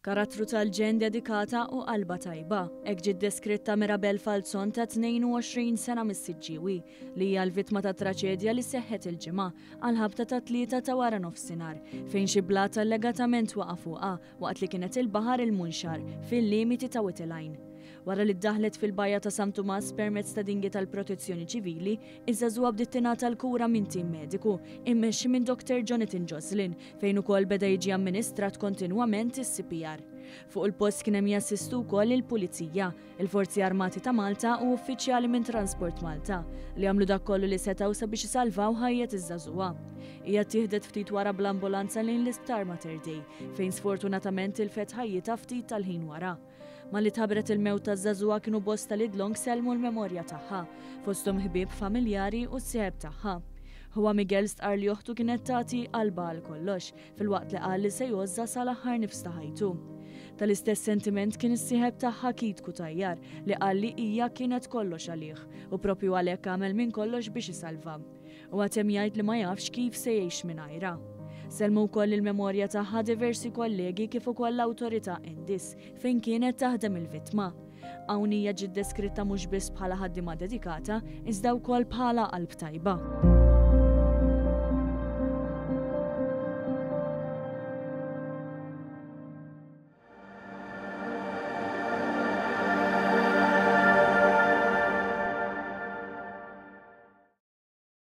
Karattru tal-ġenn dedikata u qalbha tajba. Hekk ġiet deskritta Mirabelle Falzon ta' 22 sena mis-Siġġiewi, li hija l-vittma ta' traċedja li seħħet il-Ġimgħa, għall-ħabta tat-tlieta ta' waranofsinhar, fejn xi blat allegatament waqa' fuqha waqt li kienet il-baħar il-Munxar, fil-limiti ta' Wied il-Għajn. Wara li ddaħħlet fil-bajja ta' San Tumas permezz ta' dinghi tal-Protezzjoni Ċivili, iż-żagħżugħa bdiet tingħata l-kura minn tim mediku, immexxi minn Doctor Jonathan Joslin, fejn ukoll beda jiġi amministrat kontinwament is-CPR. Fuq il-post kien hemm jassistu wkoll il-Pulizija, il-Forzi Armati ta' Malta u uffiċjali minn Transport Malta, li għamlu dak kollu li setgħu sabiex isalvaw ħajjet iż-żagħżugħa. Hija ttieħdet ftit wara bl-ambulanza lejn l-Isptar Mater Dei, fejn sfortunatament tilfet ħajjitha ftit tal-ħin wara. Malli tħabbret il-mewt taż-żagħżugħa kienu bosta li dlonk sellmu l-memorja tagħha, fosthom ħbieb, familjari u s-sieħeb tagħha. Ħuha Miguel stqarr li oħtu kienet tagħti qalbha għal kollox, filwaqt li qal li se jgħożżha sal-aħħar nifs ta' ħajtu. Tal-istess sentiment kien is-sieħeb tagħha Keith Cutajar li qal li hija kienet kollox għalih u proprju għalhekk għamel minn kollox biex isalvha. Huwa temm jgħid li ma jafx kif se jgħix mingħajrha. Sellmu wkoll il-memorja tagħha diversi kollegi kif ukoll l-awtorità Endis fejn kienet taħdem il-vittma. Hawn hija ġiet deskritta mhux biss bħala ħaddiema dedikata iżda wkoll bħala qalb tajba.